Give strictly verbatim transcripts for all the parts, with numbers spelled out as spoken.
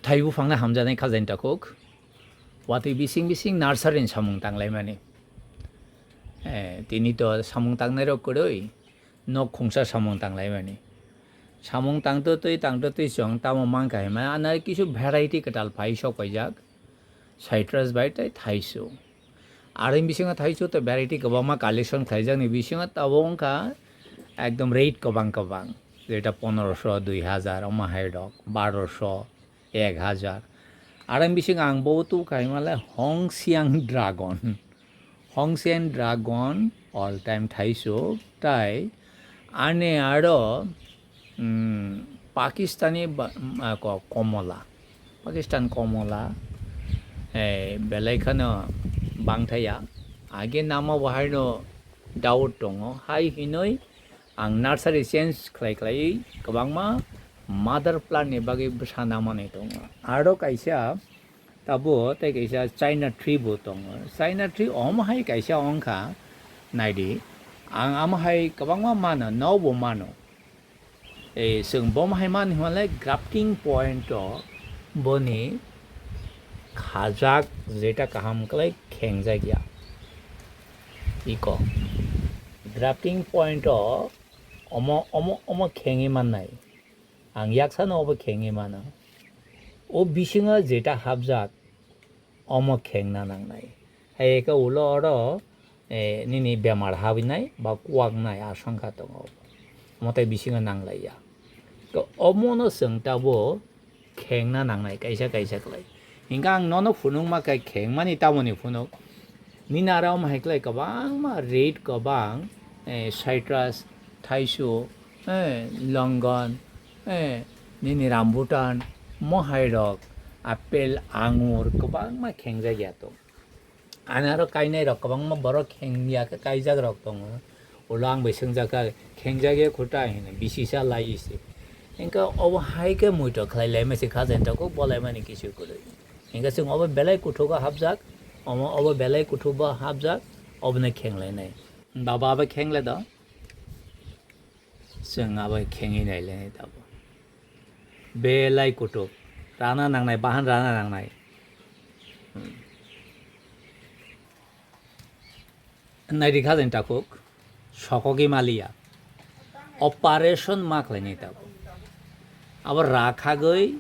Thai buphangno hamjaknai khajaini takhuk. Watwi bising bising nursery ni samung tanglaimani. Eh, tini to samung tangnai rok kwrwi, nok khungsa samung tanglaimani. Samung tangtwtwi tangtwtwi chwng tamo mankha hinmani, ano kisu variety kwtal phai sok paijak. Citrus bai tei thaisu. Aro bisingo thaisu tei variety kwbangma collection khlaijakni bisingo tabuk wngkha ekdom rate kwbang kwbang, jeta pondroso, dui hazar, omo hai rok, baroso, ek hazar. Aro bisingo ang bo tu khaimale Hongxiang Dragon. Hongxiang Dragon all time thaisu tei ani aro, mm, Pakistani ba-, mm, ah, ko-, komola. Pakistan komola, eh, belai kheno bangthaya. Age nama bo haino doubt tongo. Hai hinoi ang nursery change khlai khlai kwbangma mother plant ni bagwi bwsa namani tongo. Aro kaisa tabo tei kaisa China tree bo tongo. China tree omo hai kaisa wngkha, naidi. Ang amo hai kwbangma mano, nobo mano. Eh, chwng bomo hai mani hwnle grafting point o boni khajak jeta kaham kwlai khengjak ya. Iko. Grafting point o omo, omo, omo khengwi mannai. Ang yaksano obo khengwi mano. O bisingo jeta hapjak, omo khengna nangnai. Hai khe ulo oro, eh, nini bemar habinai ba kuwaknai asongkha tongo. Omo tei bisingo nanglaiya. To omono chwng tabo khengna nangnai kaisa kaisa khlai. Hinkhe ang nono phunukma khe khengmani tamoni phunuk. Nini aro omo hai khlai kwbangma rate kwbang, eh, citrus, thaisu, eh, longon, eh, nini rambutan, mohai rok, apple, angur kwbangma khengjak ya tongo. Ani aro kainai rok kwbangma borok khengya khe kaijak rok tongo. Ulo ang bai swngjak kha, khengjak ya khuta hinwi bisi sa lai se. Hinkhe obo hai khe muitok khlai lai mase kha jani takhuk bolai mani kisu kwrwi. Hinkhe chwng obo belai kuthuk o hapjak, omo obo belai kuthuk o hapjak, obono kheng lai nai. Baba abo kheng le do. Chwng abo khengwi nai le nai tabo. Belai kuthuk. Rana nangnai, bahan rana nangnai. Hmm. Naidi kha jani takhuk, sokogwi maliya. Operation ma khlainai tabuk. Abo rakhagwi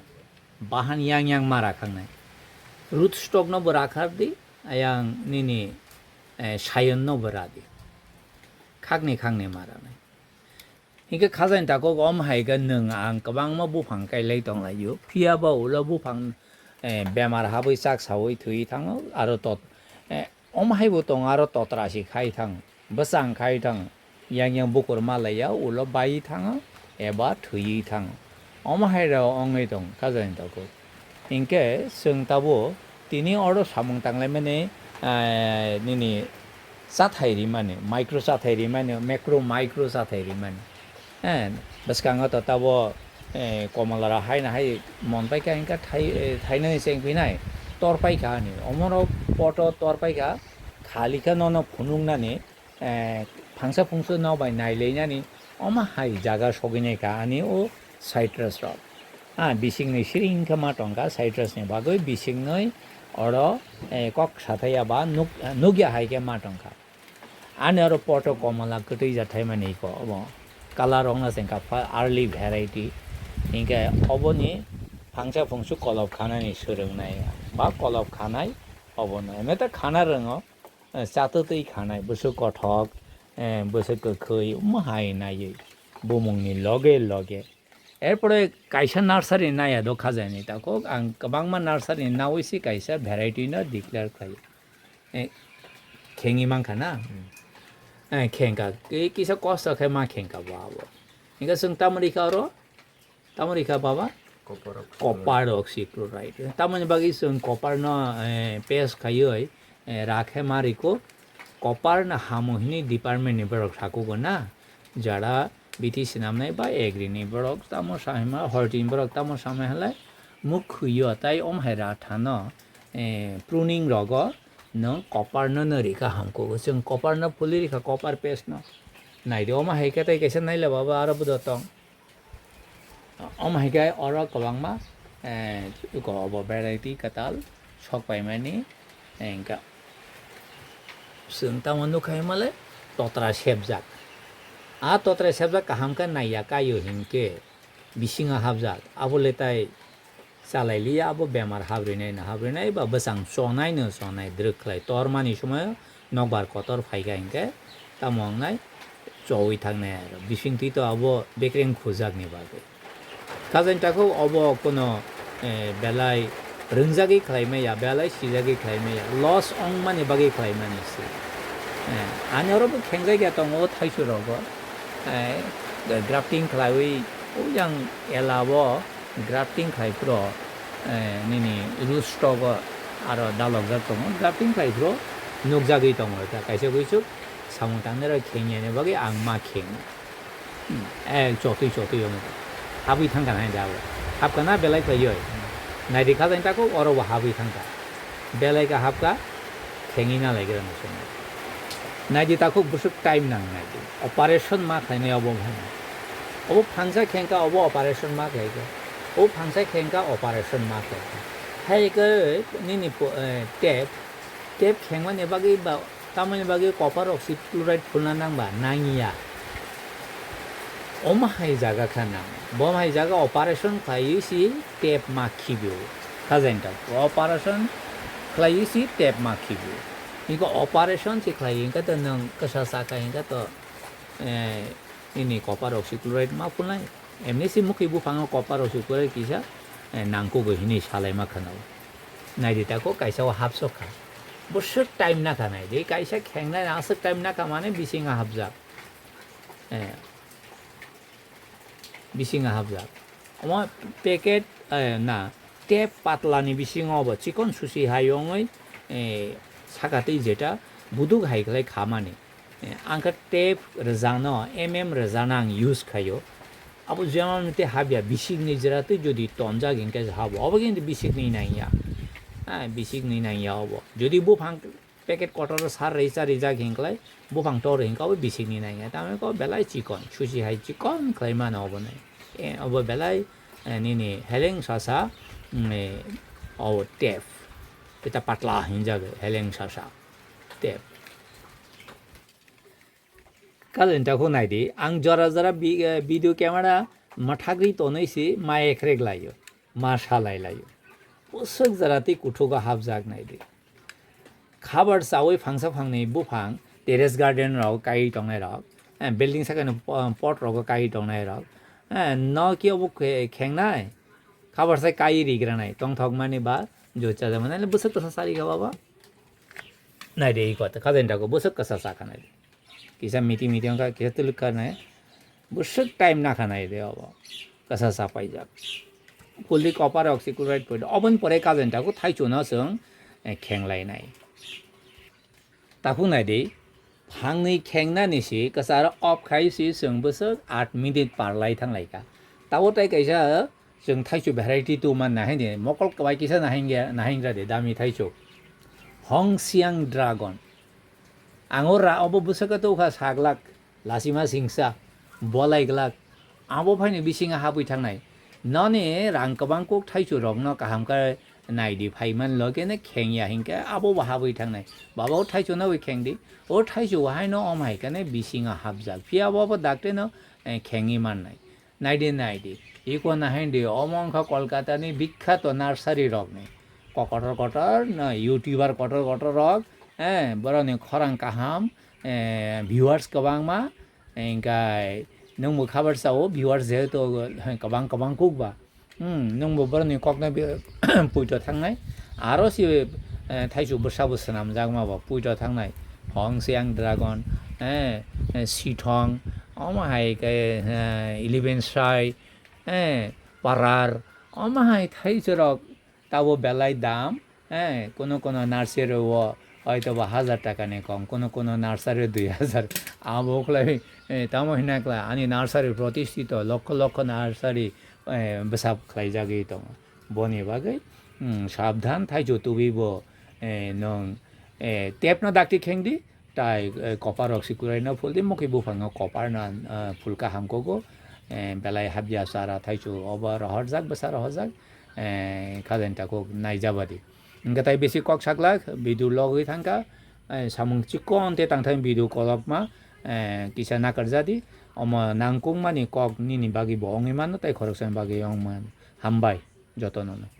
bahan yang yang ma rakhangnai. Root stock no bo rakhardi, ayang nini, eh, sayon no bo radi. Khakni khakni ma ranai. Hinkhe kha jani takhuk om hai khe nwng ang kwbangma buphang kailai tonglaio. Phiya ba ulo buphang, eh, bemar habwi chak saui thwi thango, aro tot, eh, om hai bo tongo, aro totra si khai thango, bwchang khai thango, yang yang bukur malaiya ulo bai thango eba thwi thango. Om hai rok ongwi tong kha jani takhuk. Hinkhe chwng tabuk tini oro samung tanglaimani, eh, nini chathai rimani, micro chathai rimani, macro, micro chathai rimani. Eh, bwskango to tabo, eh, komola rok haino hai mon paikha, hinkhe thai, eh, thainani cheng phinai tor paikha ani. Omorok poto tor paikha, khali khe nono phunuknani, eh, phangsa phungsa no bai nailainani, omo hai jaga sogwinai kha ani o citrus rok. Ah, bisingni siring khe ma tongkha citrus ni bagwi, bisingni oro, eh, kok sathaiya ba nuk-, nukya hai khe ma tongkha. Ani oro poto komola kwtwi ja thaimani ko obo. Colour rok no chengkha pha early variety. Hinkhe oboni phangsa phungsu kolop khanani swrwngnai ba kolop khanai obono. Emeta khana rwngo. Eh, chatwtwi khanai, bwswk kothok, eh, bwswk kwkhwi, omo hai naiwi bumungni loge loge. Erpore kaisa nursery naiya do kha jani takhuk, ang kwbangma nursery naui se kaisa variety no declare khlaio. Eh, khengwi mankha na? Hmm. Eh, khengkha, ki-, kisa kosto khe ma khengkha bo abo. Hinkhe chwng tamoni kha oro? Tamo rikha baba? Copper oxide. Copper oxide chloride. Tamoni bagwi chwng copper no, eh, paste khaiwi, eh, rakhe ma riko. Copper no hamo hini department ni borok sakugo na. Jara B T C namnai ba agri ni borok tamo samai ma, horti ni borok tamo samai halai. Mukhuyo tai om hai ratha no, eh, pruning rogo nwng copper no no rikha hamkugo. Chwng copper no phuli rikha, copper paste no. Naidi omo hai khe tai kaisa naila baba aro bwdotong. Omo hai khe oro kwbangma, Eh, iko obo variety kwtal sok paimani, eh, hingka chwng tamo nukha himale totra sepjak. A totra sepjak kaham khe naiya kaio hinkhe bisingo hapjak. Abo le tai chalai liya, abo bemar habrinai no habrinai ba bwsang chonai no chonai drwk khlai tormani somoio nokbar kotor phaikha hinkhe tamo wngnai, chowi thangnai aro. Bisingtwi to abo bekreng khujakni bagwi. Khajaini takhuk obo kuno, eh, belai rwngjagwi khlai maya, belai sijagwi khlai maya, loss wngmani bagwi khlai mani se. Eh, ani oro bo khengjak ya tongo thaichuk rogo. Eh, grafting khlaiwi o yang ela o grafting khlai phro, eh, nini root stock o aro dalokjak tongo. Grafting khlai phro nukjagwi tongo ta kaisa kuisuk. Samung tangnai rok khengya ni bagwi ang ma kheng. Hmm, eh, chotwi chotwi omo. Habwi thangkha nai da bo. Hapkha na belai khlai oi. Naidi kha jani takhuk oro bo habwi thangkha. Belai ka hapkha khengwi na lai gra no chwng. Naidi takhuk bwswk time nang naidi. Operation ma khlainai obo phano. Obo phangsa khengkha obo operation ma khlaikha. Obo phangsa khengkha operation ma khlaikha. Hai khe nini po-, eh, tape, tape khengmani bagwi ba Tamoni bagwi copper oxychloride phulna nangba nangya. Omo hai jaga kha nang. Bo hai jaga operation khlaiwi si tape ma khibio. Khajaini ta operation khlaiwi si tape ma khibio. Iko operation si khlai hingkhe to nwng kwsa sakha hingkhe to, eh, nini copper oxychloride ma phulnai. Emni si mukhi buphango copper oxychloride kisa, eh, nangkukgo hinwi salaima khwnao. Naidi tako kaisa o hapsok kha. Bwswk time nakha naidi, kaisa khengnai aswk time nakha mane bisingo hapjak. Eh, bisingo hapjak. Omo packet, eh, na, tape patlani bisingo bo chikon susi hai wngwi, eh, sakatwi jeta buduk hai khlai khamani. Eh, ang khe tape rwjakno, M M rwjakno ang use khaio. Abo jemon tei habya bisikni jora tei jodi tonjak hinkhe habo, obo khe bisikni nangya. Ah, bisikni nangya obo. Jodi buphang packet kotor sar rwi cha rijak hinklai, buphang tor hinkhe obo bisikni nangya. Tamoni khe belai chikon, susi hai chikon khlai mano obo nai. Eh, obo belai, eh, nini heleng sasa, mm, eh, obo tape. Pita patla hinjak heleng sasa. Tape. Kajani takhuk naidi, ang jora jora bi-, eh, video camera mwthagwi tonwi si ma ekrek laio, ma salai laio. Bwswk jora tei kuthugo hapjak naidi. Khabar chawi phangsa phangni buphang, terrace garden rok kaiwi tongnai rok, eh, building sakani po-, pot rogo kaiwi tongnai rok, eh, no khe obo khe-, khengnai, khabar sai kaiwi rigranai, tongthok mani ba jo chajakmani, bwswk kwsa sari kha baba. Naidi, i kota, kajani takhuk bwswk kwsa sakha naidi. Kisa miti miti wngkha, kisa twlwk kha nai. Bwswk time nakha nai de obo. Kasa sapaijak. Kuldi copper oxychloride poito. Oboni pore kajani takhuk thaichukno chwng, eh, khenglai nai. Takhuk nai di, phangni khengnani si kwcharo off khai si chwng bwswk aat minute parlai thanglai kha. Tabo tai kaisa chwng thaichuk variety two man nahai di. Mokol kwbai kisa nahai wngya, nahai wngya de dami thaichuk. Hongxiang dragon. Ang o ra obo bwswk khe tongkha sak lak, lachima singsa, bolai glak, abo phaini bisingo habwi thangnai. Noni rang kwbang kuk thaichuk rokno kaham khe naidi phaiman loge no khengya hinkhe abo bo habwi thangnai. Baba o thaichuk no bai khengdi, o thaichuk haino om hai khe bisingo hapjak. Phiya bo abo dakti no, eh, khengwi mannai. Naidi, naidi. Iko nahaidi, omo wngkha Kolkata ni bikkhato nursery rokni. Kokotor kotor, no, YouTuber kotor kotor rok, eh, borokni khorang kaham, eh, viewers kwbangma, hingkai nwngbo khabar sao, viewers jehetu, eh, kwbang kwbang kukba. Hmm, nwngbo borokni kokno bi-, puito thangnai. Aro si, eh, thaichuk bwsa bo swnamjakma bo puito thangnai. Hongxiang dragon, eh, eh, sithong, omo hai khe, eh, eleven sai, eh, parar, omo hai thaichuk rok tabo belai dam, eh, kuno kuno nursery o hoito ba hazar taka ni kom, kuno kuno nursery dui hazar, abo khlai, eh, tamo hina kla, ani nursery protistito, lokho lokho nursery, eh, bwsa khlaijagwi tongo. Boni bagwi, mm, sabdhan thaichuk tubui bo, eh, nwng, eh, tape no dakti khengdi, Tai, eh, copper rok si kwrwi no phul di, mokhi buphang no copper no, eh, phul kaham kugo, eh, belai habya chara thaichuk obo rohorjak, bwsa rohorjak, eh, khaden takhuk naijabadi. Hingke tai bisi kok saklak, video logwi thangkha, eh, samung chikon te tangthai video kolokma, eh, kisa nakarjadi, omo nangkukmani kok nini bagwi bo wngwi mano, tai khoroksani bagwi wngmano. Hambai jotono no.